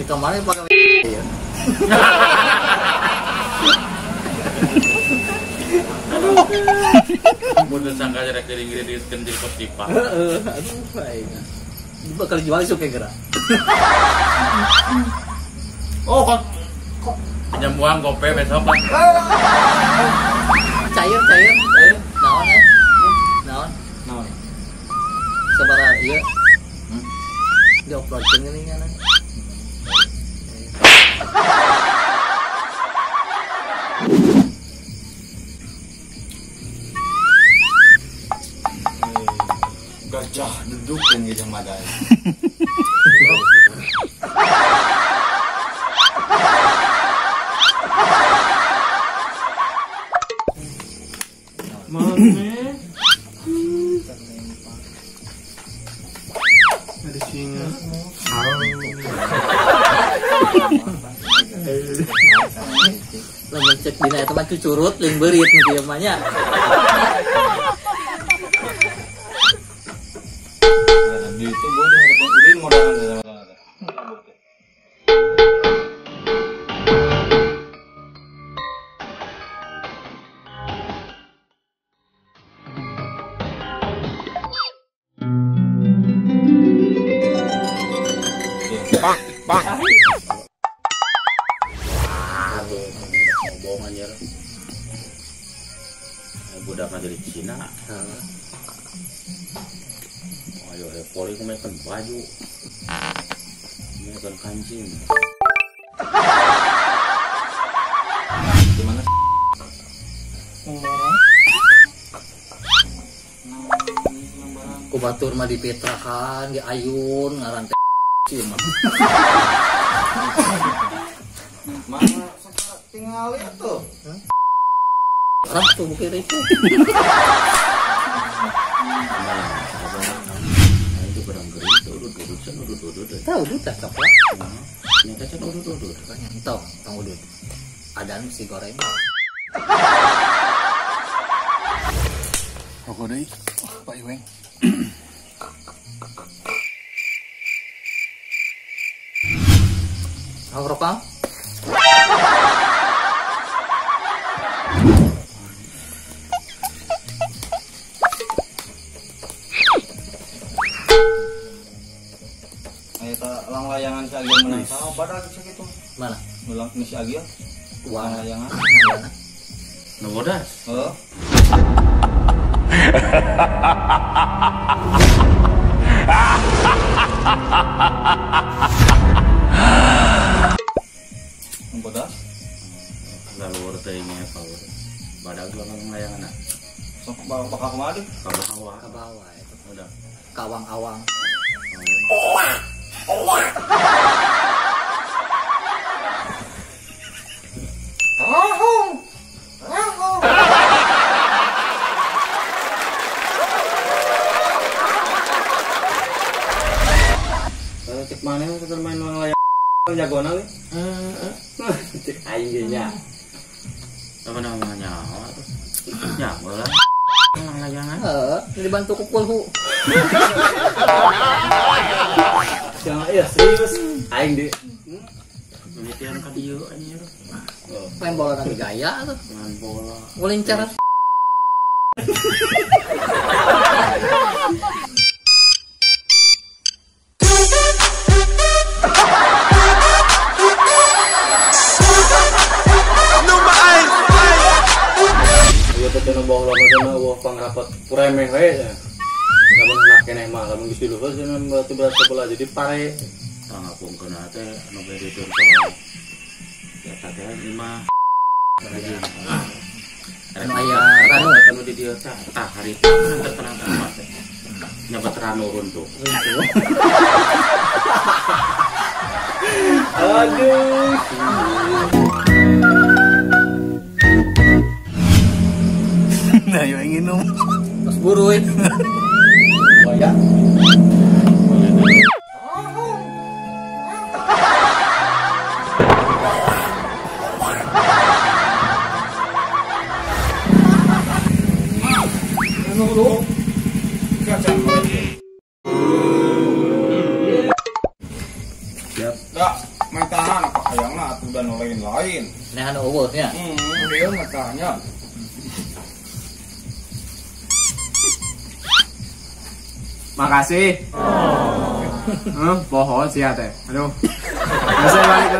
Kemarin pakai ya. Mun sangka rek jadi ngirit-ngiritkeun jadi kos pipa. Heeh, aduh aing. Bakal jual isuk geura. Oh, kok pinjam uang gope besok kan. Cair, cair. Cair. Naon eh? Naon? Naon. Sabaraha ieu? Diuploadkeun geuning nya. Gajah duduk yang gajah madai. Mana? Ada singa. Lamun cek dina eta mah cucurut leung beurit nu kieu mah nya. Di itu gua di hadapan Udin modal sama. Pak, pak. Bohong aja. Budak dari Cina. Ayo poli kumakan baju, kumakan kancing. Gimana? Ku batur mah dipetrakan, diayun ngaran teh sih mah. Mana tinggal itu? Orang tuh bukir itu. Itu barang kering tuh udut-udut sen udut-udut. Tahu udut dah coklat. Nyata sen udut-udut. Tong, tong udut. Adaan si goreng. Rokok deui, Pak Iweng. Mau rokok? Eta lang layangan si Agil menang sama badak sakitu. Mana? Menang si Agil. Wah, layangan. Nu bodas. Heeh. Nu bodas? Laluhur teh nya power. Badak lang layangan. Sok bakal kumaha deui? Ka bawah. Ka bawah eta. Udah. Kawang-awang. Rahong. Rahong. Kalau cek mana kita main lang layang jagona we. Heeh. Cek aing ge nya. Apa namanya? Nyawa lah. Lang layangan. Heeh, dibantu ku kulhu. Jangan ya serius aing di mimitian ka dieu anjir. Main bola tapi gaya tuh. Main bola. Ngulincar. Ieu teh cenah baheula mah cenah eueuh pangrapat remeh we cenah. Lamun anak keneh mah lamun geus di luhur cenah batu berat sekolah jadi pare. Pangapungkeun teh anu bade soal eta teh imah. Anu aya ranu anu di dieu tah tah harita teh tenang amat teh. Nyabat ranu runtuh. Runtuh. Aduh. Nah, yo nginum. Pas buruin. Ya. Siap. Dah, mentahan apa hayangna atuh dan lain-lain. Nah, anu eueuh nya. Ieu mentahnya. Makasih. Pohon sih teh. Aduh. Bisa balik.